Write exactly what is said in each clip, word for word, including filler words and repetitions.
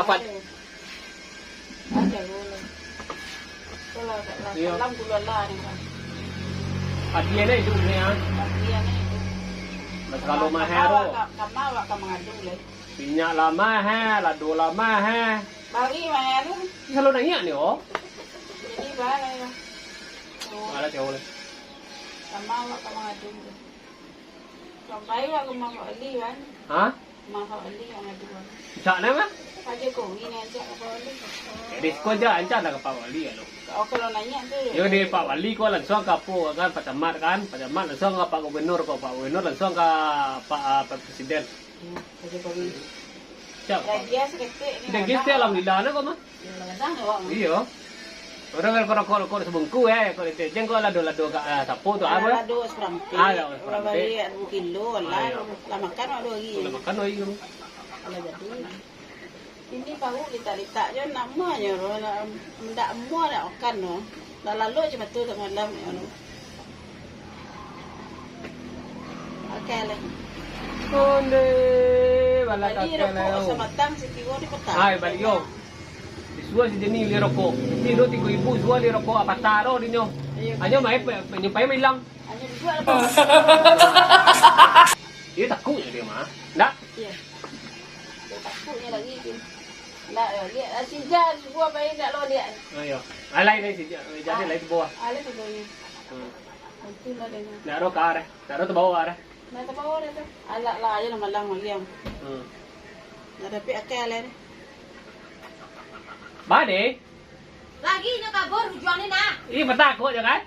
Pat. Ada gula. Kalau lah, Iyo. Salam dulu lah ni, Bang. Pagi ni hidup ni, ah. Pagi ni hidup. Dah terlalu mahal tu. Kama awak ka mangadu lah. Minyak lah mahal, lado lah mahal. Bari mahal tu. Ih, kalau naiak ni, oh. Jadi, bana ya. Oh. Alah, jauh lah. Kama awak ka mangadu lah. Sampai lah rumah Pak Ali kan. Hah? Rumah Pak Ali yang ada kan. Cak nama? Pak Jokowi ni ajak ke Pak Ali. Jadi, siko aja, ancak lah ke Pak Wali, ya, lo. Oh, kalau nanya tu. Yo, di Pak Wali ko langsung ke apa kan, Pak Camat kan, Pak Camat langsung ke Pak Gubernur ko, Pak Gubernur langsung ke Pak, ah, Pak Presiden. Hmm, Pak Jokowi. Siap, Pak. Gajiah saketek ni. Gajiah, alhamdulillah, nah, kok, mah. Iyo. Urang kan rokok-rokok sabungkuih, eh. Kok di Tejen kok lado-lado ka, ah, sapo tu, ah, apa? Lado saparampek. Ah, lado saparampek. Urang bali dua kilo lah. Ah, iyo. Lah makan dua hari. Lah makan dua hari tu. Alah jadi. Ini baru litak-litak je, namonyo, lah, ndak amuah nak makan tu. Lah lalu je batul tak malam, ya. Pakai lah. Onde, balak. Bali kakek rokok lah, yo. Sabatang, sakilo di patang. Hai, bali, yo. Disuruah si Jenny bali rokok. Isi duo tigo ribu, suruah bali rokok, apo taro dinyo. Iyo. Anyo main, pe-, pe-, nyupai mailang. Anyo duduak lah, Bang. Dia takut je dia mah. Ndak? Iyo. Dia takut je lagi tu. Ndak, yo, liak, ah, si Jan, suruah main ndak lo liak. Oh, iyo. Alai, alai si Jan, jadi alai tu bawah. Alai tu bawah. Hmm. Untung lah dia. Ndak ado ka arah. Ndak ado tabawa arah. Ndak tabawa dah tu. Alah lah, ayo lah malang lagi, am. Hmm. Ndak dapik akai alai ni. Bade? Lagi nyo kabur ujuang ni nah. Ih, batakuk je kan?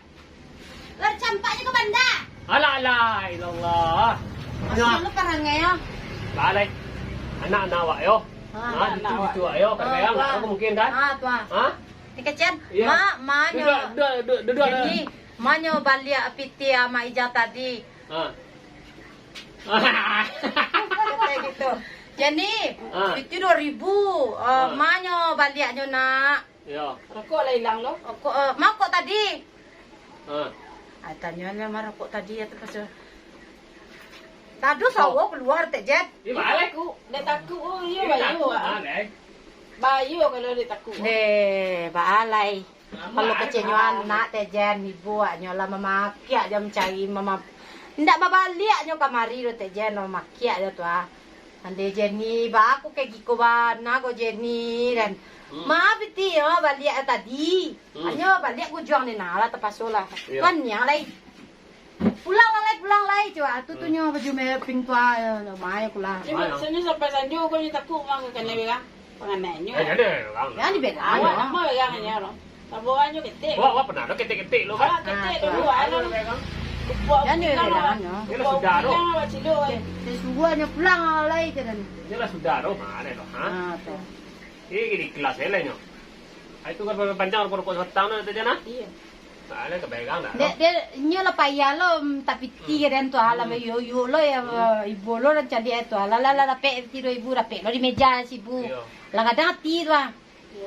Lah campak je ka banda. Alah, alah, ilallah. Masih lu parangai yo. Balai. Anak-anak awak yo. Ha, ha, anak-anak cucu-cucu awak yo. Kadang-kadang ndak tahu mungkin kan? Ha, tu ah. Ha? Ni kecen. Iyo. Mak, mak nyo. Duduak, duduak, duduak, duduak. Jadi, mak nyo baliak pitih Mak Ijah tadi. Ha. Katai gitu. Jadi, pitih duo ribu, eh, mak nyo baliaknyo nak. Iyo. Rokok lah ilang lo. Rokok, eh, mak rokok tadi. Ha. Ah, tanyo lah mak rokok tadi yo, tu pas tu. Tadu sawo kalua, Tek Jen. Ih, balai. Takut, dah takut. Oh, iyo, bayu, ah. Bayu kalau dah takut. Deh, baalai. Kalau keceknyo anak, Tek Jen, ibu awaknyo lah mamakiak jo mancari, mama-, ndak babaliaknyo kamari doh, Tek Jen, mamakiak jo tu ah. Ande Jenny, ba aku kek giko bana ko Jenny, dan maaf iti yo baliak tadi. Anyo baliak ujuang ni nah lah, tapaso lah. Iyo. Kan niang lai. Pulang lah lai, pulang lai, cubo. Tu, tu nyo baju merah pink tu ah, yo, lumayan pulang. Cuma, sanyo sampai sanjo ko nyo takut mah ka kanai berang. Panganai nyo. Eh, jadi berang. Jadi berang. Awak nama berang nyo lo. Sabuah nyo ketek. Wah, wah, pernah ado ketek-ketek lo kan? Ah, ketek dulu, anu. Jan diberangnyo. Ini lah sudah tu. Suruah nyo pulang lai, jan. Ini lah sudah tu, mana tu, ha? Ah, tu. Ini gini kelas eleh nyo. Ah, itu kan pancang rokok-rokok sabatang tu, Jan, ah? Iyo. Nah, ada kebegang dah. Dek, dek, nyo lah payah lo, mm, tapi ti kadang tu, alah, yo, yo lo, yo, ibu lo, dan caliak tu, alah, lah, lah, dapek ti duo ribu, dapek lo di meja si ibu. Iyo. Lah kadang ati tu, ah.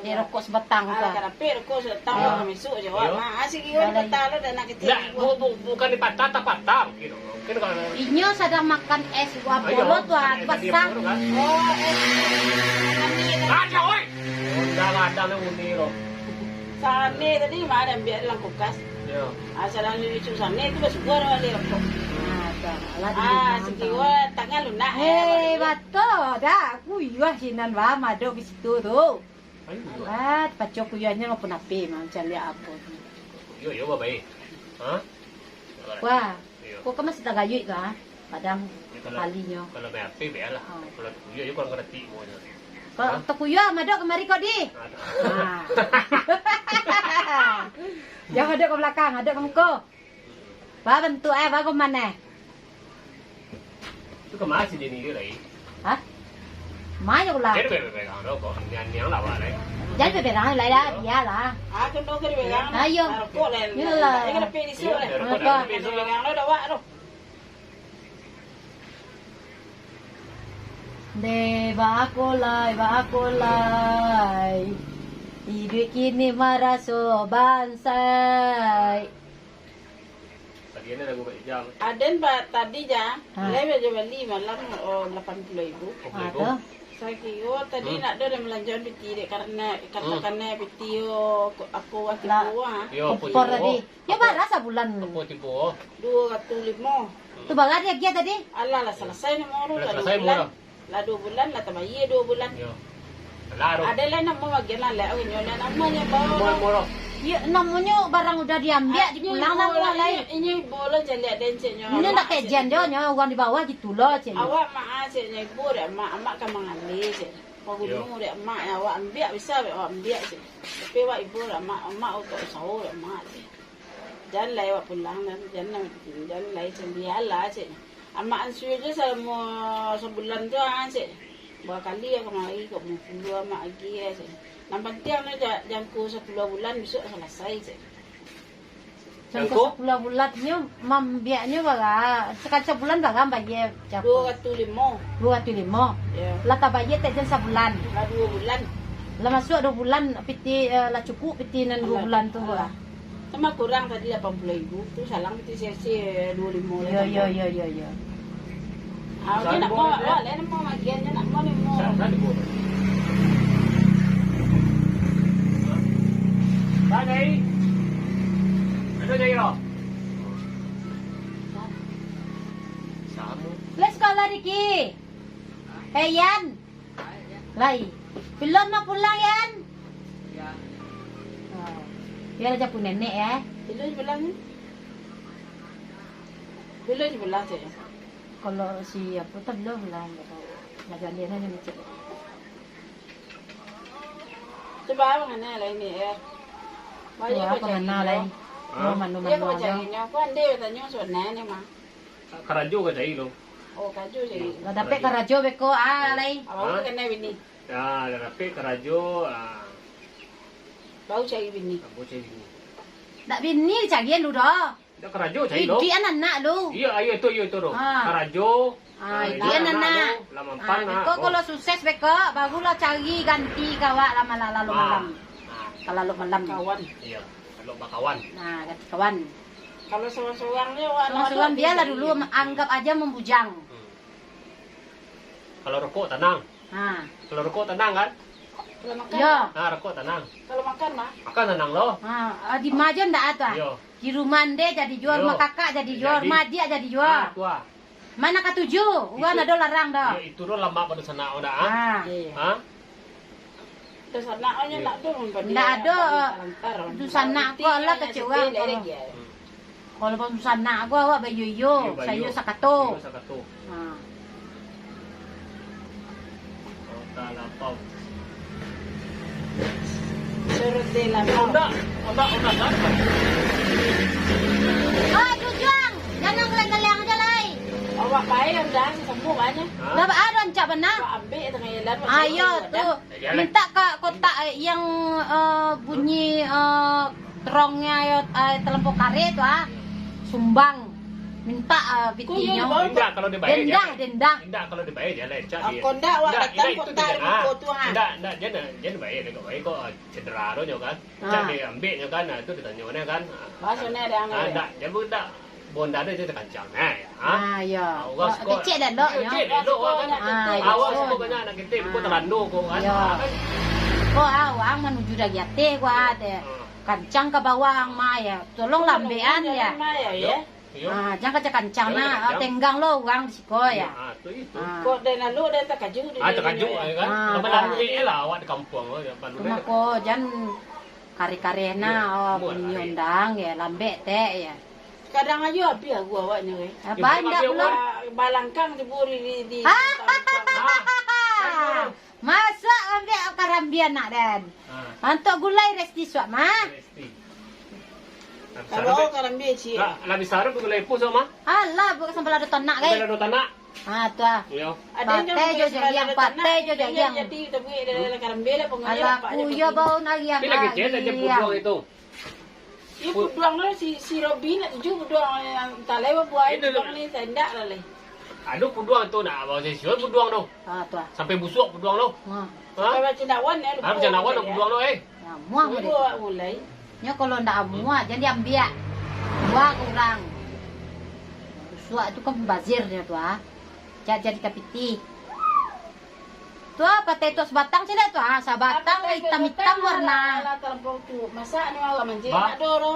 Dek rokok sabatang tu, ah. Alah, kadapek rokok sabatang, ah, misuak je, wak. Iyo. Ah, sigi wan patah lo, dah nak kecil. Ndak, bu-, bu-, bukan dipatah, tapatah, mungkin. Inyo sadang makan es buah bolo tu, ah, basah. Oh, es. Ada, oi. Udah ada lah bunyi lo. Sane tadi mah ada ambiak dalam kulkas. Yo. Ah, sadang lucu sane tu basuo dah bali rokok. Ah, dah. Ah, sekiwa tangan lunak. Hei, bato dah. Aku iyo sinan bah madok ke situ tu. Ah, paco kuyahnyo ngapun ape mah, caliak apo tu. Yo, yo, baik. Ha? Wah, iyo. Kok ka masih tagayuik ka? Padang kalinyo. Kalau main ape, bialah. Ha. Kalau takuyuah, yo kurang karatik muanyo. Kalau takuyuah, madok kamari ko di. Aduh. Ha. Jan madok ka balakang, madok ka muko. Ba bantuak eh, ba kuman eh. Tu ka ma si Jenny tu lai? Hah? Ma nyo lah. Jan be-, be-, begang lo, kok nian-nian lah, wak, lai. Jan be-, begang lai lah, bialah. Ah, kena ka dibegang. Ayo. Ah, rokok lai. Yolah. Jan ka dapek isu lai. Rokok dah dapek isu. Begang lo dah, wak, tu. Deh, baakolai, baakolai. Iduik kini maraso bansai. Tadi ada lagu Kak Ijang. Aden ba-, tadi ja, ha. Lai baja bali malam, oh, lapan puluah ribu. Lapan puluah ribu. Ha, tu. Lagi, oh, tadi Hmm. nak ado dah malanjoan piti dek, karena katakan Hmm. piti, oh, ko-, apo, wah, Lah, tipu, ah. Yo, apo kompor tipu? Tadi. Yo, Apo? Bara sabulan? Apo tipu? Duo ratuih limo. Hmm. Tu bara diagiah tadi? Alah, lah salasai nomor tu, Lah lah duo salasai bulan. Nomor. Lah duo bulan, lah tabayia duo bulan. Yo. Lah, tu. Ado lah namo bagian lah, lah, oh, nyo lah namonyo, Bang. Nomor, nomor. Yo, namonyo barang udah diambiak, Ah, dipulang inyo namo ibo lah, lai. Inyo, inyo ibo lah caliak den, ceknyo. Inyo ndak Amak, kajian cek. Jo, nyo urang di bawah gitu lo, cek. Awak mak, ah, ceknyo ibo dek mak, amak ka mangaleh, cek. Pagunu Yo. Dek mak, awak ambiak bisa, awak ambiak, cek. Tapi awak ibo dek mak, amak untuak usaho dek mak, cek. Jan lai awak pulang, jan, jan, jan lai, cek, bialah, cek. Amak ansua je salamo sabulan tu, ah, cek. Dua kali ka kamari, ka Bengkulu amak agi, ah, cek. Nan pantiang tu ja-, jangko sapuluah bulan, bisuak salasai, cek. Jangko? Jangko sapuluah bulan nyo, mambiaknyo bara? Sakali sabulan bara bayia, Cak? Duo ratuih limo. Duo ratuih limo? Yo. Lah tabayia tek jan sabulan? Lah duo bulan. Lah masuak duo bulan, piti, eh, lah cukup piti nan duo Alah, bulan tu, alah. Bara? Cuma kurang tadi lapan puluah ribu, tu salang piti sesi duo limo Yo, lah yo, tambah. Yo, yo, yo. Ah, Sa-, nak buah, buah, buah, lain mau magian je, nak buah ni mau. Sa-, sa-, buah. Sa-, Jai. Ado Jai, Ro? Samo. Lai sekolah, Riki? Eh, Yan. Lai. Belum mau pulang, Yan? Ya. Oh. Biar aja pun nenek, ya. Belum pulang, ya? Belum pulang, cek. Kalau si apa tu belum lah, nggak tahu. Nggak jadi, nanya ni, cek. Coba abang nanya lah ini, ya. Coba apa mana, Lai? Hah? Manu, Dia manu kau aja. Cari ni, aku andai tanya soalnya ni, mah. Karajo ka cari lo. Oh, karajo cari. Lah dapek karajo beko, ah, Lai. Abang Hah? Tu kena bini. Ya, lah dapek karajo, ah. Baru cari bini. Baru cari bini. Ndak bini cari lu doh. Ndak karajo cari lo. Iduik anak lu. Iya, iya tu, iya tu doh. Ah. Karajo. Ah, Ah, iduik iya, anak anak. Lu, lah mampan Ah, nak. Beko Oh. Kalau sukses beko, barulah cari ganti ka awak lah malam, lalu Ah. Malam. Ah. Kalau lalu malam. Kawan. Iya, kalau bakawan. Nah, ganti kawan. Kalau sorang-sorang ni, awak Sorang-sorang ada biarlah bini. Dulu, anggap aja membujang. Hmm. Kalau rokok, tanang. Ha. Kalau rokok, tanang kan? Kalau makan, Yo. Ha, rokok, tanang. Kalau makan, mah? Makan, tanang lo. Ha, ah, di rumah je ndak ada. Yo. Di rumah ande jadi jual, Yo. Rumah kakak jadi jual, Jadi. Rumah adik jadi jual. Ha, tu ah. Mana katuju? Urang Itu, ado larang dah. Yo, itu lo lamak pado sanak awak dah, ah. Ha. Iya. Ha? Terus anak awaknya Eh. Ndak ada, ndak ada, Lantaran. Dusanak ko lah kecil urang ko. Hmm. Kalau pun dusanak ko awak bayo-yo, Iyo, bayo. Sayo sakato. Iyo, sakato. Ha. Kota Lapau. Surut di Lapau. Honda, Honda, Honda, Honda. Oh, Jujuang, jangan galiang-galiang aja, Lai. Awak bae udah sembuh banyak. Ha? Dah ada rancak benar. Awak ambil tengah jalan, Ayo, masih ada. Tu. Minta ka kotak, eh, yang, eh, bunyi, eh, terongnya, eh, talampau kareh tu, ah. Sumbang. Minta, eh, pitinyo. Indak kalau dibayar, Dendah, jangan. Dendah. Indak kalau dibayar, jangan, Cak, dia. Kok ndak, awak Indak, datang indak, itu kotak jangan. Di muka tu, ah. Indak, indak, jangan, jangan bayar, dia kok bayar kok, ah, cedera tu nyo kan. Ha. Cak dia ambil nyo kan, ah, tu ditanyo nyo kan. Ah. Bahasa ni ada yang Ah, ambil. Indak, jangan, indak. Bonda tu je takancang, nah, ya, ha? Ah, ya. Ah, orang Kok suka kecek dah, dok, Iya, ya. Kecek dah, dok, kan? Ah, ya. Awak suka banyak anak kecek, bukan Ya. Terando kok, kan? Ya. Ah, kan? Kok, ah, orang manuju dari ateh, kok, ah, teh. Ah. Kancang ka bawah, ang, ma, ya. Tolong lambekan, ya. Iya. Ah, jangan kancang-kancang, Jangan nah. Ah, kancang. Tenggang lo orang di siko, ya. Ah, tu itu. Ah. Kok dah lalu, dah takajut, Ah, dia takajut, punya, ya. Ya, kan? Ah, Tambah tak. Lambe lah awak di kampung, ya, Pak Lurah. Cuma kok, jangan Kareh-kareh Iyo, nah, oh, muat bunyi lah, ondang, ya, lambek tek, ya. Kadang ajo abih lagu awaknyo, eh. Apa, Iyo, indak abih pulo? Awak. Ba-, balangkang tibo di, di, di Ah. Balangkang. Ah, kan tu. Masak ambiak karambia nak, den. Ah. Antok gulai Resti suak, mah. Resti. Lah Kalau besar tu, karambia, cik. Lah, lah besar tu gulai pun suak, mah. Alah, bukan sampai lado tanak, Sampai kai. Lado tanak. Ha, tu ah. Iyo. Patai jo jariang, patai jo jariang. Alah, ku yo bau nariang. Tapi lagi jet aja buduang itu. Iyo, buduang tu si, si Robi nak tuju buduang, eh, entah lah, buah buduang ni, tendak lah, leh. Ado buduang tu nak bawa siswa buduang tu. Ha, tu ah. Sampai busuk buduang tu. Ha. Ha? Sampai macam dawan, eh, Ah, macam dawan buduang tu, eh. Ya, muah mulai. Mulai. Nyo kalau ndak amuah, jan diambiak. Buah kurang. Suak tu kan bazir nyo tu, ah. Cak jadi kapiti. Tu ah, patai tu sabatang ciek tu. Ah, sabatang itam-itam warna. Alah, talampau tu. Masak ni malam manjek, Bah. Nak doro.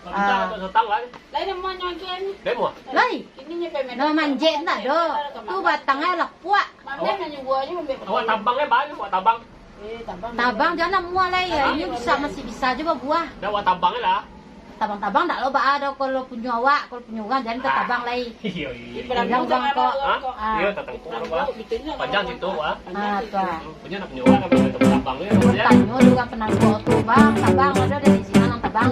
Ah. Minta tak datang lah. Lain namuah nyo agiah ni. Lain muah? Lai. Kini nyo pemain. Nah, manjek ndak do. Tu batang ai lapuak. Mameh nyo buah nyo mameh. Awak tabang eh, Bah, awak tabang. Eh, tabang. Tabang jan namuah lai, ya. Ini bisa, masih bisa juo babuah. Dah awak tabang lah. Tabang-tabang ndak lo baa do, kalau punyo awak, kalau punyo urang jan tatabang lai. Iyo, iyo. Bilang urang kok. Hah? Ah. Iyo, tatangkuak, Bah. Panjang situ, Bah. Ah, tu ah. Punyo nak punyo urang, kan punyo tabang, yo. Tanyo dulu urang panangkuak tu, Bang. Tabang ado dari siko, nang tabang.